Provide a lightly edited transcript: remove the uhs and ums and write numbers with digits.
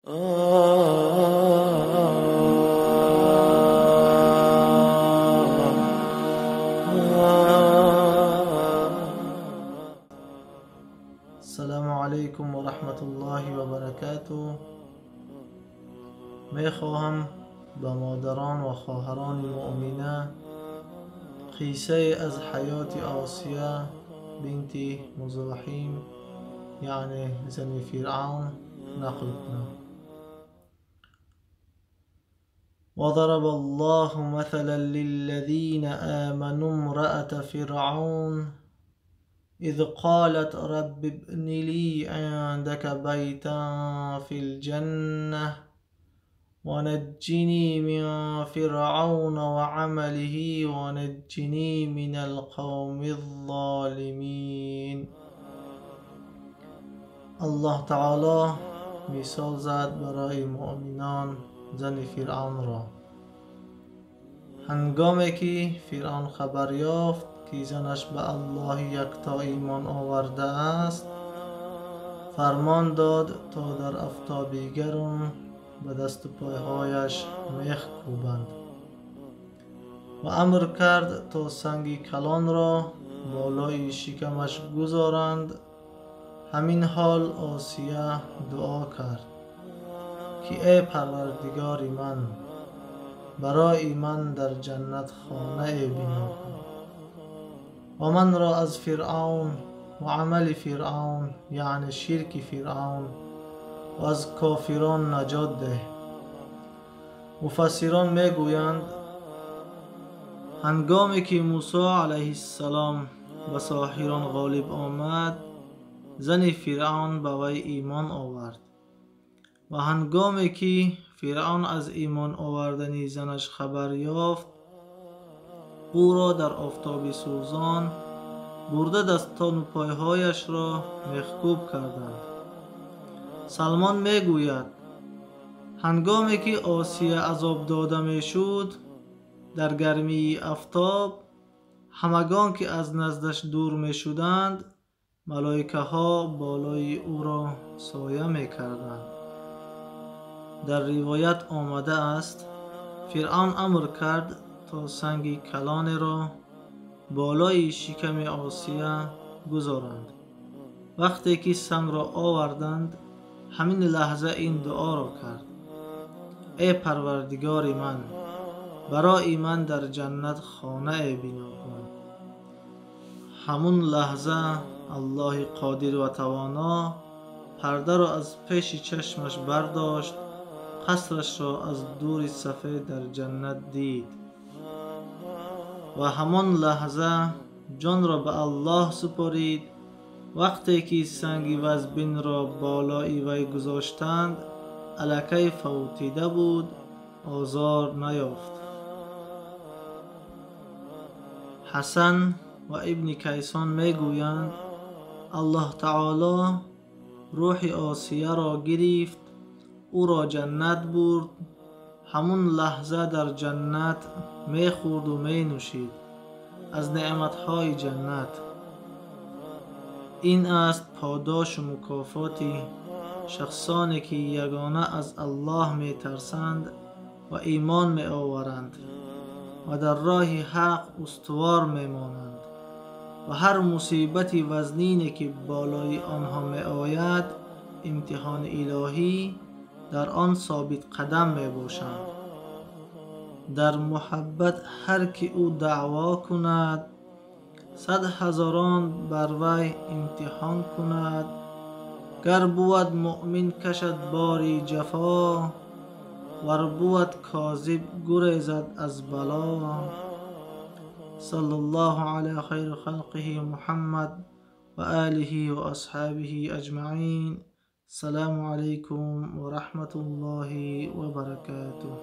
Салому алайкум ва раҳматуллоҳи ва баракатуҳ. Мехоҳам ба модарон ва хоҳарони муъмина қиссае аз ҳаёти Осия бинти Музоҳим, яъне зани Фиръавн, нақл кунам. وضرب الله مثلا للذين آمنوا امرأة فرعون إذ قالت رب ابن لي عندك بيتا في الجنة ونجني من فرعون وعمله ونجني من القوم الظالمين. الله تعالی مثال زد برای مؤمنان زن فرعون را. هنگامی که فرعون خبر یافت که زنش به الله یکتا ایمان آورده است، فرمان داد تا در آفتاب گرم به دست و پایهایش میخ کوبند و امر کرد تا سنگ کلان را بالای شکمش گذارند. همین حال آسیه دعا کرد که ای پروردگار من، برای من در جنت خانه بنا کن و من را از فرعون و عمل فرعون، یعنی شرک فرعون، و از کافران نجات ده. مفسران میگویند هنگامی که موسی علیه السلام به ساحران غالب آمد، زن فرعون به وی ایمان آورد و هنگامی که فرعون از ایمان آوردن زنش خبر یافت، او را در آفتاب سوزان برده دستان و پایهایش را میخکوب کردند. سلمان میگوید هنگامی که آسیه عذاب داده میشد، در گرمی آفتاب همگان که از نزدش دور میشدند، ملائکه ها بالای او را سایه میکردند. در روایت آمده است فرعون امر کرد تا سنگ کلان را بالای شکم آسیه گذارند. وقتی که سنگ را آوردند، همین لحظه این دعا را کرد: ای پروردگار من، برای من در جنت خانه بنا کن. همون لحظه الله قادر و توانا پرده را از پیش چشمش برداشت، قصرش را از دور سفید در جنت دید و همان لحظه جان را به الله سپارید. وقتی که سنگ وزبین را بالای وی گذاشتند، الکی فوتیده بود، آزار نیافت. حسن و ابن کیسان میگویند الله تعالی روح آسیه را گرفت، او را جنت برد. همون لحظه در جنت میخورد و مینوشید از نعمتهای جنت. این است پاداش و مکافات شخصانی که یگانه از الله میترسند و ایمان میآورند و در راه حق استوار میمانند و هر مصیبت وزنینی که بالای آنها میآید، امتحان الهی، در آن ثابت قدم میباشند. در محبت هر که او دعوا کند، صد هزاران بر وی امتحان کند. گر بود مؤمن کشد باری جفا، ور بود کاذب گریزد از بلا. صلی الله علی خیر خلقه محمد و آله و اصحابه اجمعین. السلام علیکم و رحمت الله و برکاته.